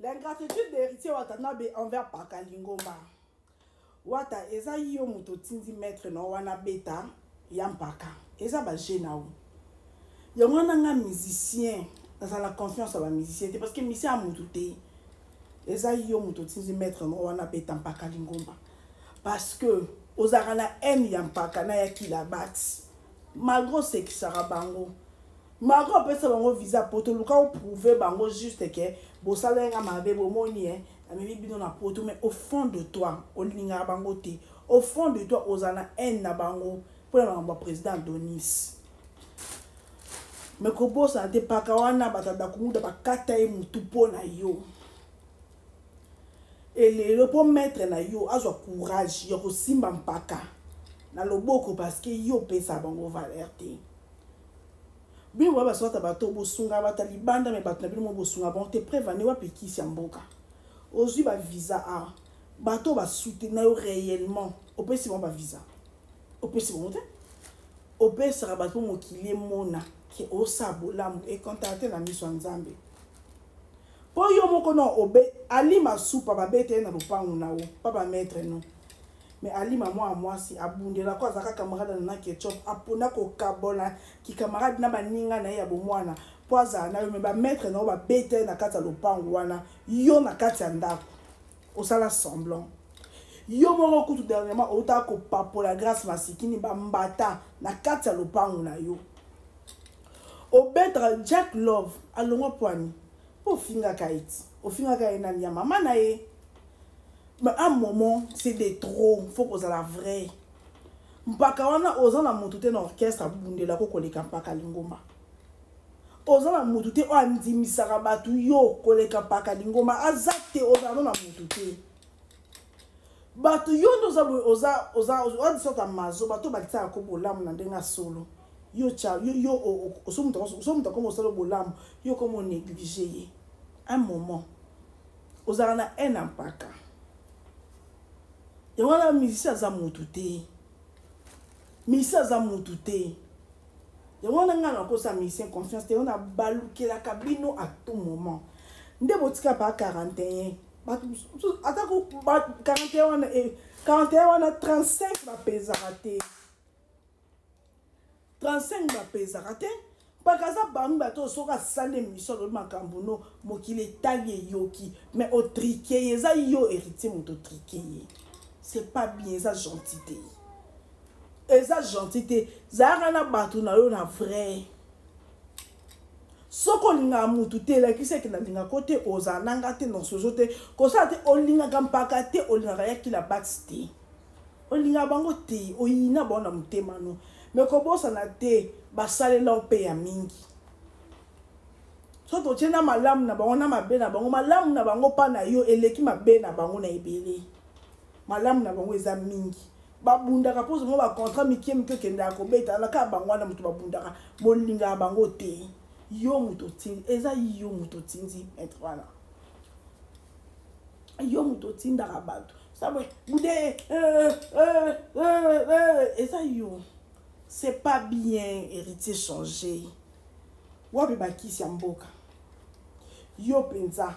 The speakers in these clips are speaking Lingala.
L'ingratitude d'Heritier Watanabe envers Paka Lingomba. Wata eza yo moto otindi maître na wana beta ya mpaka. Eza ba jeu na yo. Yango wana nga musicien nazala confiance ya ba musicien te parce que musicien ya moto te. Eza yo moto otindi maître na wana beta mpaka lingomba. Parce que ozalaka na haine ya mpaka na ya kilabati. Malgré osekisaka bango. Malgré opesa bango visa poto luka oprouve bango juste ke bosalaki nga mabe bomoni e namemi bino na poto, mais au fond de toi olingaka bango te, au fond de toi ozala na haine na bango mpona makambo ya président Adonis. Mais kobosana te paka wana bato ya Dakumuda bakata ye motu mpo na yo. Elelo mpo maître na yo azwa courage ya kosimba mpaka na loboko parce que yo opesa bango valeur te. Bino boya baswata bato bosunga bato ya libanda, me bato na bino mo bosunga bango te. Preuve ane wapi kisi ya mboka ozwi bavisa a bato basoutenir yo réellement, opesi bango bavisa, opesi bango te. Opesaka bato mpo mokili emona ke osala bolamu ekontaka te na miso ya Nzambe. Mpo yo moko no obe alima supa babete ye na lopango na yo pa bamaître no. Mais alima mwana mwasi abundela ko azalaka camarade na na Ketchup, apona kokabola kikamarade na baninga na ye ya bomwana mpo azala na yo. Me bamaître na yo babeta ye na kati ya lopango wana, yo na kati ya ndako osala semblant. Yo moko kutu dernièrement outaka kopapola Grâce Masikini bambata na kati ya lopango na yo. Obetaka Jack Love alongwa pwani mpo ofingaka ye ti ofingaka ye nani ya mama na ye. Mais un moment c'est de trop, faut kozala vrai. Mpaka wana oza na motu te na orchestre abundelako koleka mpaka lingomba. Oza na motu te oyo andimisaka bato yo koleka mpaka lingomba aza te. Ozala no na motu te bato yo nde oza boye, oza oza oza sorte ya mazo bato balisaka ko bolamu na ndenge ya solo. Yo tya yo yo oso moto akoma osala bolamu, yo koma onéglige ye. Un moment ozalaka na haine ya mpaka. Yango wana musicien aza motu te, musicien aza motu te. Yango wana ngai nakosala musicien confiance te. Yango nabalukelaka bino à tout moment nde botika pa 41 bato mosusu ata 41 wana, 41 wana 35 bapezaka te, 35 bapezaka te. Mpaka aza parmi bato oyo soki asali émission alobi makambo no mokili etali eyoki, mais otrike ye. Eza yo Héritier moto otrike ye, c'est pas bien, eza gentil te, eza gentil te. Zalaka na bato na yo na vrai. Soki olingaka mutu te, elakisi eke nalingako te, ozala nanga te nonsozo te, kosala te. Olingaka mpaka te, olingaka yakila bati te, olingaka bango te, oyina bango na motema no. Me kobosana te basalela yo mpe ya mingi. So totie na malamu na bango na mabe na bango, malamu na bango mpa na yo eleki mabe na bango na ebele. Malamu na bango eza mingi. Babundaka mpo ozongo bacontrat mike mike okendaka kobeta na kaka bango wana moto babundaka, bolingaka bango te. Yo moto otindi, eza yo moto otindi maître wana, yo moto otindaka bato sabwe bude, eza yo. C'est pas bien Héritier, changer. Wapi bakisi ya mboka? Yo mpenza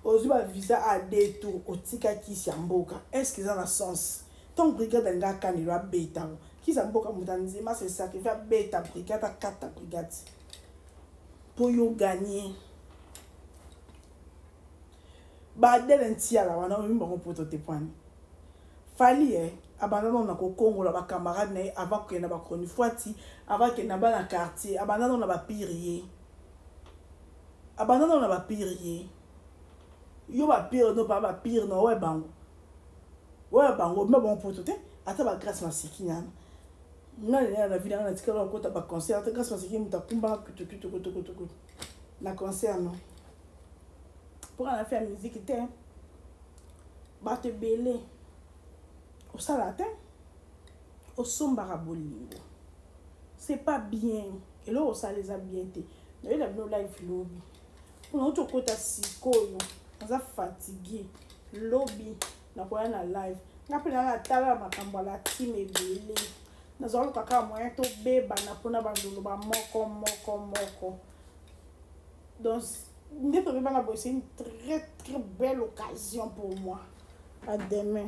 ozwi bavisa a deux tour, otika kisi ya mboka, est ce que eza na sens? Ntango brigade alingi akanelo abetango kisi ya mboka, moto andima se sacrifie abeta brigade, akata brigade mpo yo gagne. Badele ntiala wana oyimi bango poto te pwani Fali eh, abanda nano na kokongola bacamarade na ye avant kokende na bachronifuati, avant akende na bana quartier. Abanda nano na bapire ye, abanda nano na bapire ye. Yo bapire no pa bapire na oyo bango, oyo bango me bango poto te. Ata bagrâce Masikini wana, ngai naya na vie nanga natikala kokota baconcert ata Grâce Masikini moto akumbanga kutukutukutukutukutu na concert no mpoka na fe ya miziki te. Bato ebele osala te, osombaka bolingo, c'est pas bien. Eloko osala eza bien te. Naye na bino live lobi mpona oti okota sikoyo, naza fatigue. Lobi nakoya na live nga mpe naa natala makambo ya la team ebele. Nazwa luka kaka moyen tobebana mpona bandoloba moko moko moko. Donc Nde tobebana boye, c'est une très très belle occasion pour moi. À demain.